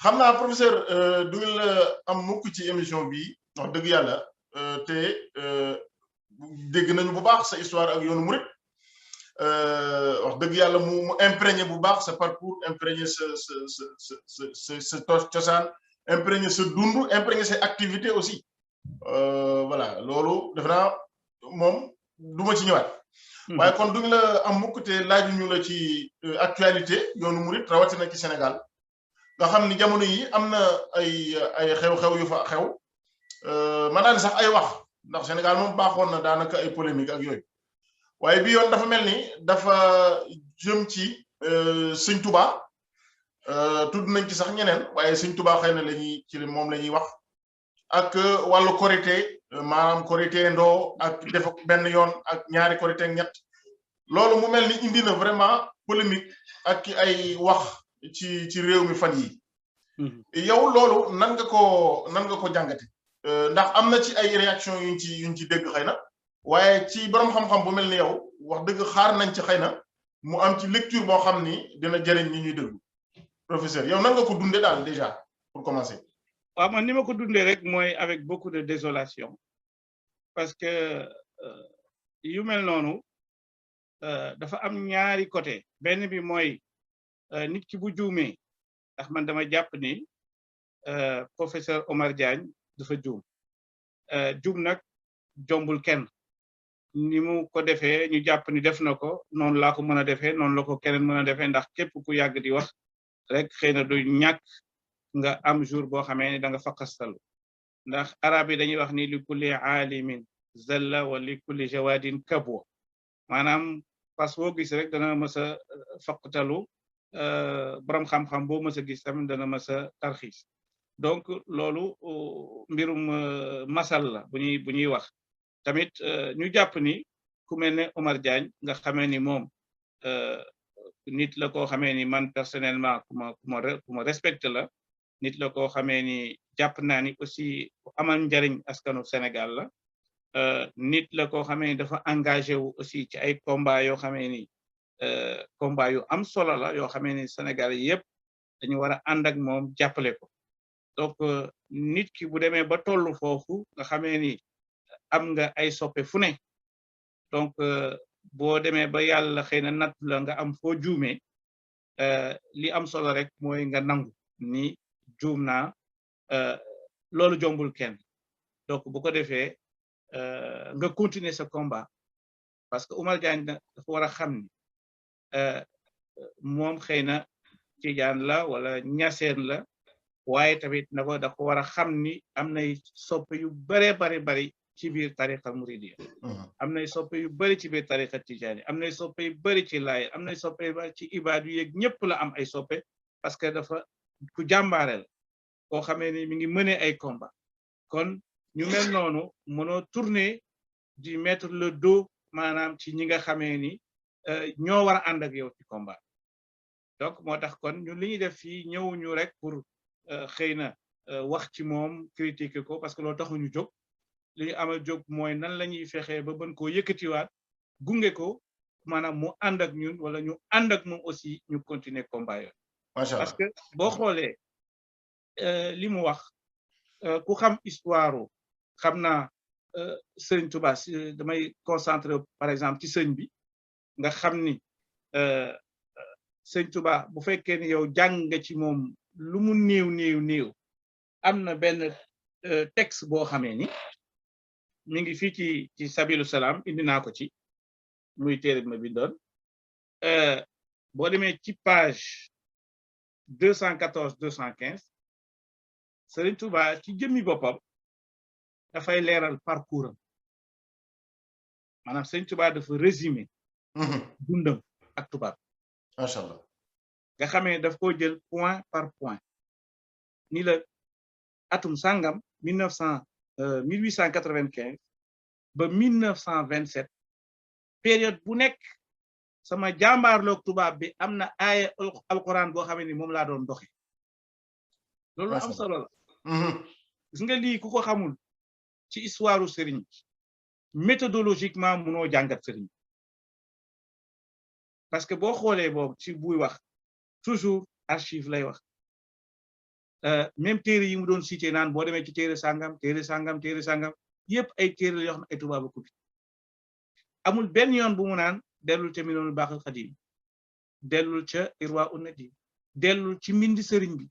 xam naa professeur du ngeen la am mukk ci émission bi wax dëgg yàlla te dégg nañu bu baax sa histoire ak yoonu murit wax dëgg yàlla mu imprégné bu baax sa parcours imprégné sa cosaan imprégné sa dund imprégné sa activité aussi voilà loolu defe naa moom du ma ci ñëwaat. waaye kon duñ la am mukk te laaju ñu la ci actualité yoonu murit rawatina ci Sénégal nga xam ni jamono yi am na ay xew-xew yu fa xew mën naa ni sax ay wax ndax Sénégal moom baaxoon na daanaka ay polémique ak yooyu waaye bi yoon dafa mel ni dafa jëm ci Sëñ Tuubaa tudd nañ ci sax ñeneen waaye Sëñ Tuubaa xëy na lañuy ci moom la ñuy wax ak wàllu korité maanaam korité ndoo ak def benn yoon ak ñaari korité ak ñett loolu mu mel ni indi na vraiment polémique ak ay wax ci réew mi fan yi yow loolu nan nga ko jàngate ndax am na ci ay réaction yuñ ci dégg xëy na waaye ci borom xam-xam bu mel ni yow wax dëgg xaar nañ ci xëy na mu am ci lecture boo xam ni dina jëriñ ñi ñuy déglu professeur yow nan nga ko dundee daal déjà pour commencer. waaw man ni ma ko dundee rek mooy avec beaucoup de désolation parce que yu mel noonu dafa am ñaari côté benn bi mooy nit ki bu juumee ndax man dama jàpp ni professeur Omar Diagne dafa juum nag jombul kenn ni mu ko defee ñu jàpp ni def na ko noonu laa ko mën a defee noonu la ko keneen mën a defee ndax képp ku yàgg di wax rek xëy na du ñàkk nga am jour boo xamee ni da nga faqastalu ndax arab yi dañuy wax ni li kulli aalimin zalla wa li kulli jawadin kabwa maanaam parce que boo gis rek dana mës a faqtalu borom xam-xam boo mës a gis tamit dana mës a tarxiis donc loolu mbirum masal la bu ñuy wax tamit ñu jàpp ni ku mel ne Omar Diagne nga xamee ni moom nit la koo xamee ni man personnellement ku ma respecte la nit la koo xamee ni jàpp naa ni aussi amal njariñ askanu Sénégal la nit la koo xamee ni dafa engagé wu aussi ci ay combat yoo xamee ni combat yu am solo la yoo xamee ni Sénégal yëpp dañu war a ànd ak moom jàppale ko donc nit ki bu demee ba tollu foofu nga xamee ni am nga ay soppe fu ne donc boo demee ba yàlla xëy na natt la nga am foo juumee li am solo rek mooy nga nangu ni juum naa loolu jombul kenn donc bu ko defee nga continuer sa combat parce que Oumar Diagne dafa war a xam ni moom xëy na Tijaan la wala Ñaseen la waaye tamit dafa war a xam ni am nay soppe yu bari ci biir tariqa Muridiya am nay soppe yu bari ci biir tariqa Tijaani am nay soppe yu bari ci Laayeen am nay soppe yu bari ci ibaadu yeeg ñëpp la am ay soppe parce que dafa ku jàmbaare la koo xamee ni mi ngi mëne ay combat kon ñu mel noonu mënoo tourner di mettre le dos maanaam ci ñi nga xamee ni ñoo war a ànd ak yow ci combat donc moo tax kon ñun li ñuy def fii ñëwuñu rek pour xëy na wax ci moom critiquer ko parce que loolu taxuñu jóg li ñu amal jóg mooy nan la ñuy fexee ba bën koo yëkkatiwaat gunge ko maanaam mu ànd ak ñun wala ñu ànd ak moom aussi ñu continuer combat yooyu parce que boo xoolee li mu wax ku xam histoire xam naa Sëriñ Tuba damay concentré par exemple ci sëñ bi nga xam ni Sëriñ Tuba bu fekkee ni yow jàng nga ci moom lu mu néew am na benn texte boo xamee ni mi ngi fii ci Sabilu Salaam indi naa ko ci muy téere bi ma bindoon boo demee ci page 214 215 Sëriñ Tuba ci jëmmi boppam dafay leeral parcours am maanaam Sëriñ Tuba dafa résumé dundam ak tubaab macha allah nga xamee daf koo jël point par point ni la atum sangam 1895 ba 1927 période bu nekk sama jàmbaarloog tubaab bi am na aaya alquran boo xamee ni moom laa doon doxe loolu am solo la gis nga lii ku ko xamul ci histoire sëriñ bi méthodologiquement munoo jàngat sëriñ bi parce que boo xoolee boobu ci buy wax toujours archive lay wax même téere yi mu doon cité naan boo demee ci téere sangam yëpp ay téere la yoo xam ne ay tubaab ko bi amul benn yoon bu mu naan dellul ca Minanul Baaxil Xadim dellul ca Irwa un Nadim dellul ci mbindi sëriñ bi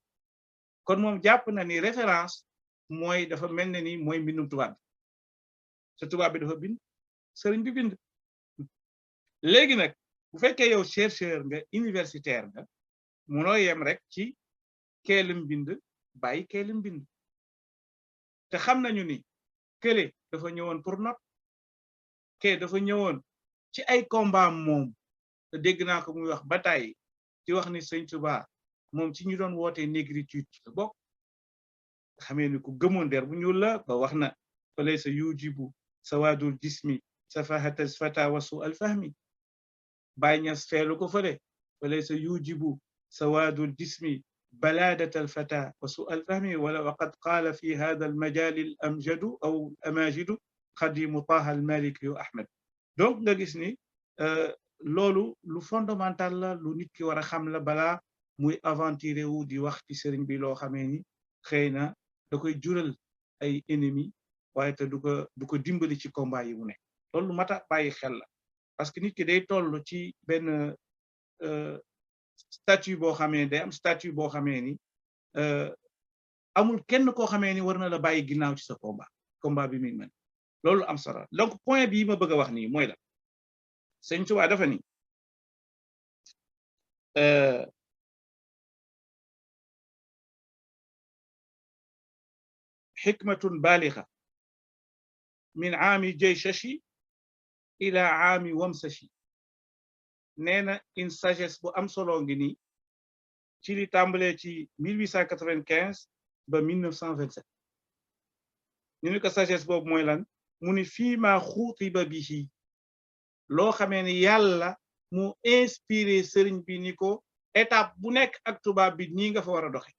kon moom jàpp na ni référence mooy dafa mel ne ni mooy mbindum tubaab bi sa tubaab bi dafa bind sëriñ bi bind léegi nag bu fekkee yow chercheur nga universitaire nga munoo yem rek ci keelim bind bàyyi keelim bind te xam nañu ni kële dafa ñëwoon pour not ke dafa ñëwoon ci ay combat moom te dégg naa ko muy wax ba tàyyi ci wax ni sëñ Tuubaa moom ci ñu doon wootee négritude la bokk xamee ni ku gëmoon der bu ñuul la ba wax na fa laysa yujibu sawaadul jismi safahata fata wasu alfahmi Baay Ñas feelu ko fële fa laysa yujibu sawaadul jismi بلادة الفتى وسوء الفهم وقد قال في هذا المجال الأمجد أو الأماجد خديم طه المالكي أحمد donc nga gis ni loolu lu fondamental la lu nit ki war a xam la balaa muy aventuré wu di wax ci sëriñ bi loo xamee ni xëy na da koy jural ay ennemis waaye te du ko dimbali ci combat yi mu ne loolu lu mat a bàyyi xel la parce que nit ki day toll ci benn statut boo xamee day am statut boo xamee ni amul kenn koo xamee ni war na la bàyyi ginnaaw ci sa combat bi muy mën loolu am solo donc point bii ma bëgg a wax nii mooy la Sëñ Tuubaa dafa ni xikmatun baalixa min aami jayshashi ila aami wamsashi nee na une sagesse bu am solo ngi nii ci li tàmbalee ci 1895 ba 1927 ñu ni ko sagesse boobu mooy lan mu ni fii ma xutiba bihi loo xamee ni yàlla mu inspiré sëriñ bi ni ko étape bu nekk ak tubaab bi nii nga fa war a doxe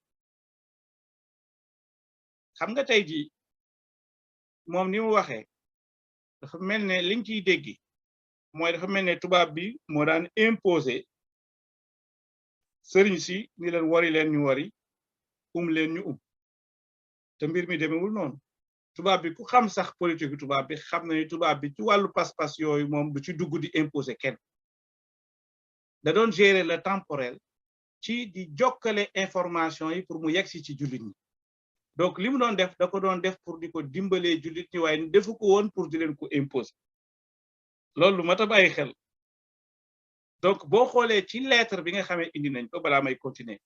xam nga tey jii moom ni mu waxee dafa mel ne liñ ciy dégg mooy dafa mel ne tubaab bi moo daan imposé sëriñ si ni leen wari leen ñu wari leen ñu te mbir mi demewul noonu tubaab bi ku xam sax politique tubaab bi xam na ni tubaab bi ci wàllu pas-pas yooyu moom du ci dugg di imposé kenn da doon gérer le temporel ci di jokkale information yi pour mu yegsi ci jullit ñi donc li mu doon def da ko doon def pour di ko dimbalee jullit ñi waaye defu ko woon pour di leen ko imposé loolu lu mat a bàyyi xel donc boo xoolee ci lettre bi nga xamee indi nañ ko balaa may continuer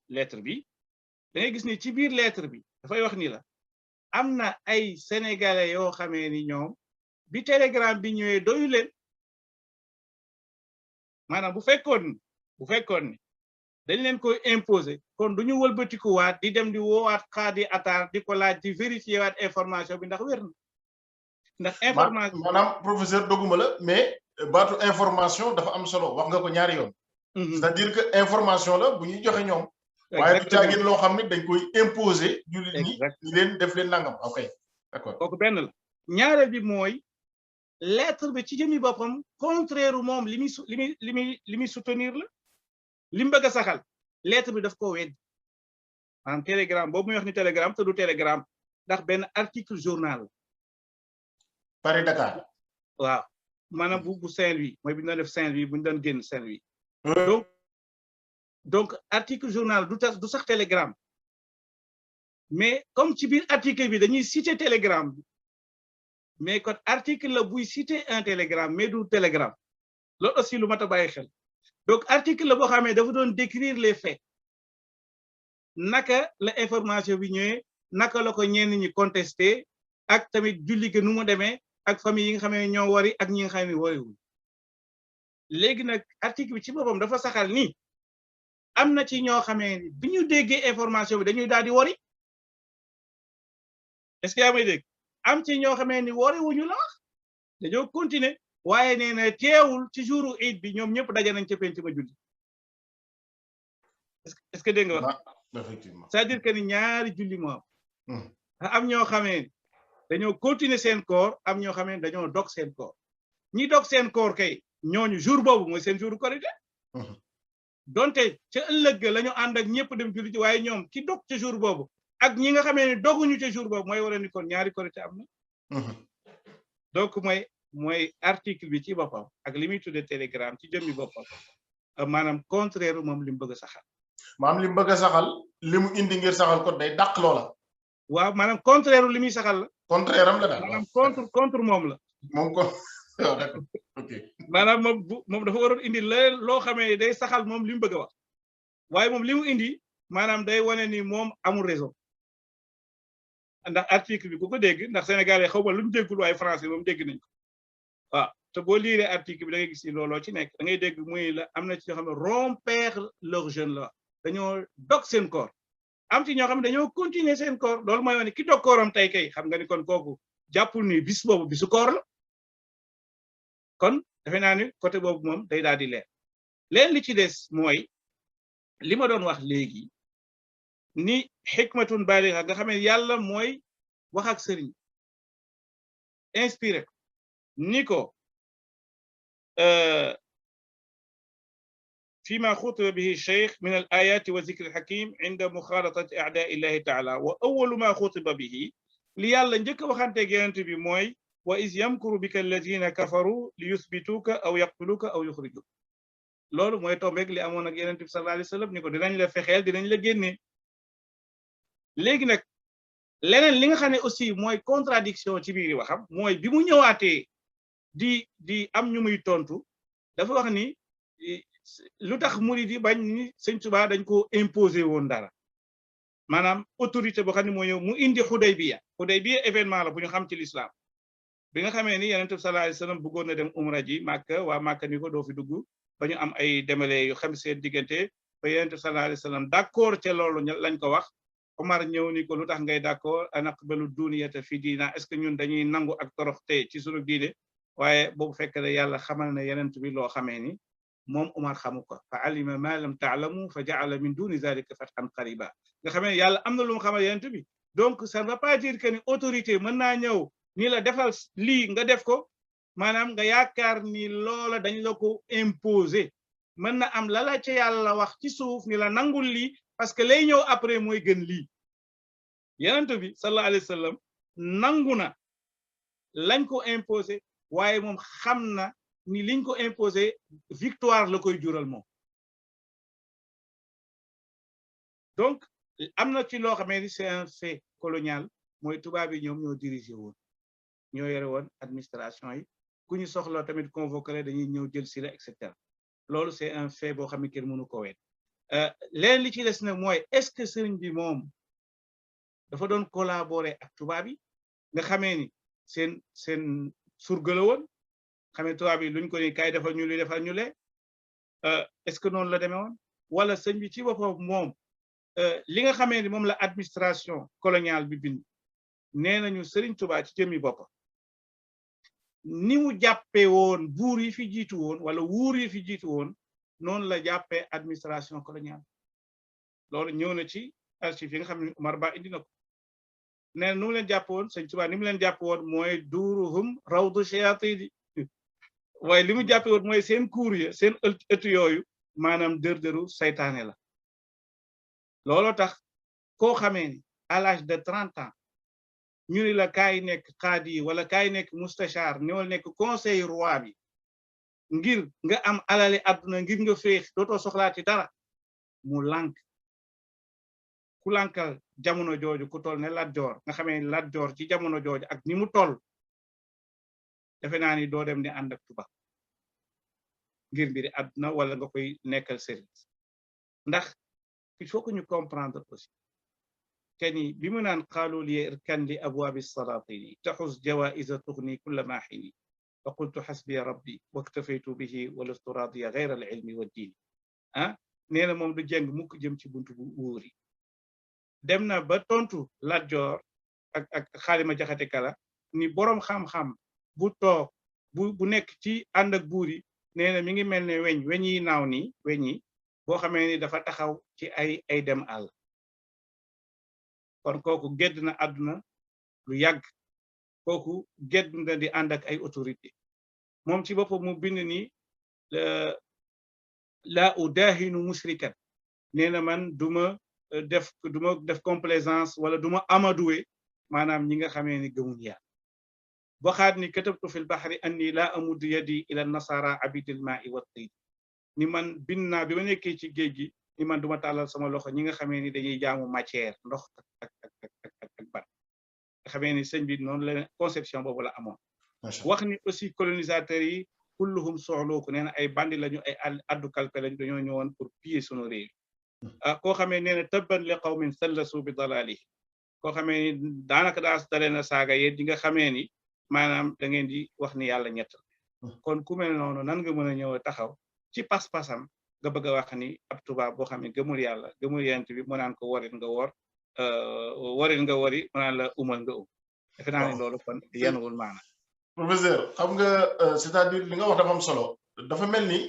lettre bi da ngay gis ni ci biir lettre bi dafay wax ni la am na ay sénégalais yoo xamee ni ñoom bi télégramme bi ñëwee doyu leen maanaam bu fekkoon ni dañ leen koy imposer kon duñu wëlbatikuwaat di dem di woowaat xaadi attaar di ko laaj di vérifier waat information bi ndax wér na ndax information maanaam professeur doguma la mais baatu information dafa am solo wax nga ko ñaari yoon c'est-à-dire que information la bu ñuy joxe ñoom waaye du caagin loo xam ne dañ koy imposer jullit ñi ñu leen def leen nangam ok d'accord kooku benn la ñaareel bi mooy lettre bi ci jëmi boppam contraire moom li muy soutenir la li mu bëgg a saxal lettre bi daf ko wedd maanaam télégramme boobu muy wax ni télégramme te du télégramme ndax benn article journal la Paris Dakar waaw maanaam bu Saint-Louis mooy bi ñu doon def Saint-Louis bu ñu doon génn Saint-Louis donc article journal du sax télégramme mais comme ci biir article bi dañuy citer télégramme bi mais kon article la buy citer un télégramme mais du télégramme loolu aussi lu mat a bàyyi xel donc article la boo xamee dafa doon décrire les faits naka la information bi ñëwee naka la ko ñenn ñi contesté ak tamit julli ga nu mu demee ak famille yi nga xam ne ñoo wari ak ñi nga xam ne wariwul léegi nag article bi ci boppam dafa saxal ni am na ci ñoo xamee ni bi ñu déggee information bi dañuy daal di wari est-ce que yaa may dégg am ci ñoo xamee ni wari wuñu la wax dañoo continuer waaye nee na teewul ci jouru iid bi ñoom ñëpp daje nañ ca penc ma julli est-ce que dégg nga wax effectivement c'est-à-dire que ni ñaari julli moo am ñoo xamee ni dañoo continuer seen koor am ñoo xamee ni dañoo dog seen koor ñi dog seen koor kay ñooñu jour boobu mooy seen jouru korité donte ca ëllëg la ñu ànd ak ñëpp dem julli ci waaye ñoom ki dog ca jour boobu ak ñi nga xamee ne doguñu ca jour boobu mooy war a ni kon ñaari korité am na donc mooy article bi ci boppam ak li muy tudde télégramme ci jëmmi boppam maanaam contraire moom li mu bëgg a saxal maanaam li mu bëgg a saxal li mu indi ngir saxal ko day dàq loola waaw maanaam contraire li muy saxal la contraire am la daal maanaam contre moom la moom ko waaw d'accord ok maanaam moom dafa waroon indi loo xamee day saxal moom li mu bëgg a wax waaye moom li mu indi maanaam day wane ni moom amul raison ndax article bi ku ko dégg ndax sénégalais xaw ma lu ñu déggul waaye français moom dégg nañ ko waaw te boo liiree article bi da ngay gis ni looloo ci nekk da ngay dégg muy la am na ci ñoo xam ne rompre leur jeûne la dañoo dog seen koor am ci ñoo xam ne dañoo continuer seen koor loolu mooy wane ki dog kooram tey kay xam nga ni kon kooku jàppul ni bis boobu bisu koor la kon defe naa ni côté boobu moom day daal di leer leen li ci des mooy li ma doon wax léegi ni xikmatun baaliga nga xam ne yàlla mooy wax ak sëriñ inspiré ko ni ko فيما خطب به الشيخ من الآيات والذكر الحكيم عند مخالطة أعداء الله تعالى وأول ما خطب به ليالا نجك وخانتك ينتبه موي وإذ يمكر بك الذين كفروا ليثبتوك أو يقتلوك أو يخرجوك loolu mooy tombeeg li amoon ak Yonent bi sallallahu alayhi wa sallam ni ko dinañ la fexeel dinañ la génne léegi nag leneen li nga xam ne aussi mooy contradiction ci biir waxam mooy bi mu ñëwaatee di am ñu muy tontu dafa wax ni lu tax murid yi bañ ni Sëñ Tuubaa dañ ko imposé woon dara maanaam autorité boo xam ne moo ñëw mu indi Xudaybiya événement la bu ñu xam ci l'islam bi nga xamee ni Yonent bi sallallahu alayhi wa sallam bëggoon na dem umra ji Màkka waa Màkka ni ko doo fi dugg ba ñu am ay demale yu xam seen diggante ba Yonent bi sallallahu alayhi wa sallam d'accord ca loolu lañ ko wax Omar ñëw ni ko lu tax ngay d'accord anaqbalu duniyata fi diina est-ce que ñun dañuy nangu ak toroxte ci sunu diine waaye boobu fekk ne yàlla xamal na Yonent bi loo xamee ni moom Omar xamu ko fa alima ma lam taalamu fa jaala min duni zalika fathan qariba nga xamee ne yàlla am na lu mu xamal Yonent bi donc ça ne veut pas dire que ni autorité mën naa ñëw ni la defal lii nga def ko maanaam nga yaakaar ni loola dañ la ko imposer mën na am lala ca yàlla wax ci suuf ni la nangul lii parce que lay ñëw après mooy gën lii Yonent bi sallallahu alayhi wa sallam nangu na lañ ko imposer waaye moom xam na ni liñ ko imposer victoire la koy jural moom donc am na ci loo xamee ni c'est un fait colonial mooy tubaab yi ñoom ñoo diriger woon ñoo yore woon administration yi ku ñu soxla tamit convoqué dañuy ñëw jël si la et cetera loolu c'est un fait boo xam ne kenn mënu ko weet leen li ci des nag mooy est-ce que sëriñ bi moom dafa doon collaborer ak tubaab yi nga xamee ni seen surga la woon xamee tubaab yi luñ ko ni kay defal ñu li defal ñu le est-ce que noonu la demee woon wala sëñ bi ci boppam moom li nga xamee ni moom la administration coloniale bi bind nee nañu Sëriñ Tuubaa ci jëmmi boppam ni mu jàppee woon buur yi fi jiitu woon wala wuur yi fi jiitu woon noonu la jàppee administration coloniale loolu ñëw na ci archive yi nga xam ne Omar Ba indi na ko nee na nu mu leen jàpp woon Sëñ Tuubaa ni mu leen jàpp woon mooy duuruhum rawdu shayaatini waaye li mu jàppe woon mooy seen kuur ya seen ëttu yooyu maanaam dër-dëru saytaane la looloo tax koo xamee ni à l'âge de 30 ans ñu ni la kaay nekk xaadi wala kaay nekk mustachar ñëwal nekk conseil roi bi ngir nga am alali àdduna ngir nga féex dootoo soxlaati dara mu lànk ku lànkal jamono jooju ku toll ne Lat Joor nga xamee ni Lat Joor ci jamono jooju ak ni mu toll defe naa ni doo dem di ànd ak tubaab ngir mbiri àdduna wala nga koy nekkal service ndax il faut que ñu comprendre aussi كني بمن قالوا لي اركن لأبواب السلاطين تحز جوائز تغني كل ما حين فقلت حسبي ربي واكتفيت به ولست راضيا غير العلم والدين نينا موم دو جانغ موك جيم سي بونتو بو ووري demna ba tontu Lat Joor ak Xaalima Jaxate Kala ni borom xam-xam bu toog bu nekk ci ànd ak buur yi nee na mi ngi mel ne weñ yi naaw nii weñ yi boo xamee ni dafa taxaw ci ay dem àll kon kooku gedd na àdduna lu yàgg kooku gedd na di ànd ak ay autorité moom ci boppam mu bind ni la udahinu mushrikan nee na man duma def complaisance wala duma amadoué maanaam ñi nga xamee ni gëmuñ yàlla waxaat ni katabtu fil bahri anni la amuddu yadi ila nasara abidil ma'i wa tin ni man bind naa bi ma nekkee ci géej gi ni man duma tàllal sama loxo ñi nga xamee ni dañuy jaamu matière ndox ak ban nga xamee ni sëñ bi noonu la conception boobu la amoon wax ni aussi colonisateurs yi kulluhum soxlooku nee na ay bandi lañu ay addu kalpe lañu dañoo ñëwoon pour piller sunu réew koo xamee nee na tabban li qawmin sallasu bi dalalihi koo xamee ni daanaka dalee na saaga yéen di nga xamee ni maanaam da ngeen di wax ni yàlla ñett kon ku mel noonu nan nga mën a ñëw taxaw ci pas-pasam nga bëgg a wax ni ab tubaab boo xam ne gëmul yàlla gëmul yent bi mu naan ko warit nga wor warit nga wari mu naan la umal nga defe naa ne loolu kon yenuwul maana professeur xam nga c'est-à-dire li nga wax dafa am solo dafa mel ni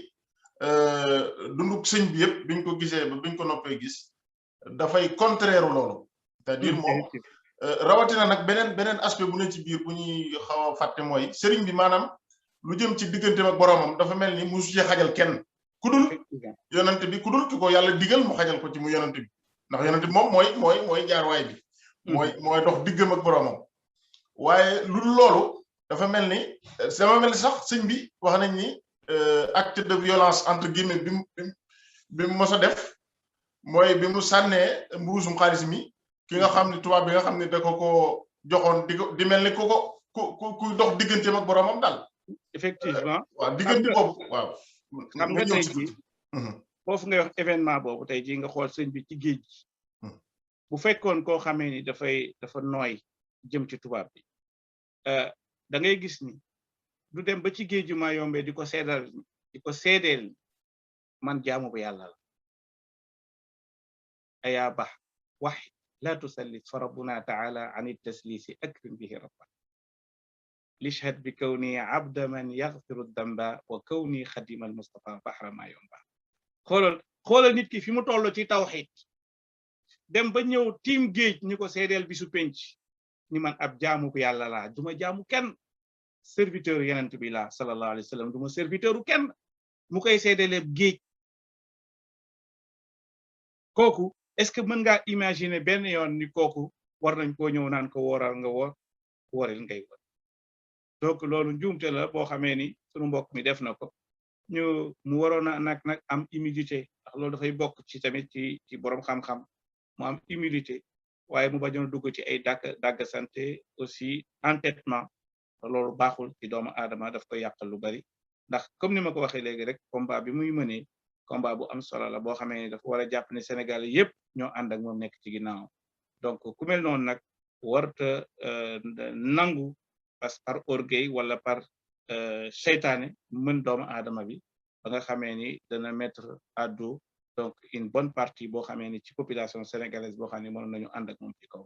dunduk sëñ bi yëpp biñ ko gisee ba biñ ko noppee gis dafay contraire loolu c'est-à-dire moom rawatina nag beneen aspect bu ne ci biir bu ñuy xaw a fàtte mooy sëriñ bi maanaam lu jëm ci digganteem ak boromam dafa mel ni musu ci xajal kenn ku dul yonent bi ku dul ki ko yàlla digal mu xajal ko ci mu yonent bi ndax yonent bi moom mooy jaarwaay bi mooy dox diggam ak boromam waaye lu dul loolu dafa mel ni sax sëñ bi wax nañ ni acte de violence entre guillemets bi mu mos a def mooy bi mu sànnee mbuusum xaalis mi ki nga xam ne tubaab bi nga xam ne da ko joxoon di mel ni ku dox digganteem ak boromam daal. effectivement waaw diggante boobu waaw. xam nga tey jii foofu ngay wax événement boobu tey jii nga xool sëñ bi ci géej gi bu fekkoon koo xamee ni dafa nooy jëm ci tubaab bi da ngay gis ni du dem ba ci géeju maa yombee di ko seedeel man jaamu bu yàlla la ayaa bax waxid la tusallit fa rabbuna taala an taslisi akrim bihi rabba lishhad bi kawni abda man yaghfiru damba wa kawni xadima al mustafa bahra maa yomba xoolal nit ki fi mu toll ci tawxid dem ba ñëw tiim géej ñu ko seedeel bisu penc ni man ab jaamu bu yàlla laa duma jaamu kenn serviteur yenent bi laa sallallahu alayhi wa sallam duma serviteur u kenn mu koy seedeleeb géej kooku est-ce que mën ngaa imaginer benn yoon ni kooku war nañ koo ñëw naan ko wooral nga woor woril ngay wor donc loolu njuumte la boo xamee ni sunu mbokk mi def na ko mu waroon a nag am humilité ndax loolu dafay bokk ci tamit ci borom xam-xam mu am humilité waaye mu bañoon dugg ci ay dàgg santé aussi entêtement loolu baaxul ci doomu aadama daf koy yàqal lu bari ndax comme ni ma ko waxee léegi rek combat bi muy mënee combat bu am solo la boo xamee ni dafa war a jàpp ne Sénégal yëpp ñoo ànd ak moom nekk ci ginnaaw donc ku mel noonu nag warta nangu par orgueil wala par seytaane mën doomu aadama bi ba nga xamee ni dana mettre à dos donc une bonne partie boo xamee ni ci population sénégalaise boo xam ne mënoon nañu ànd ak moom ci kaw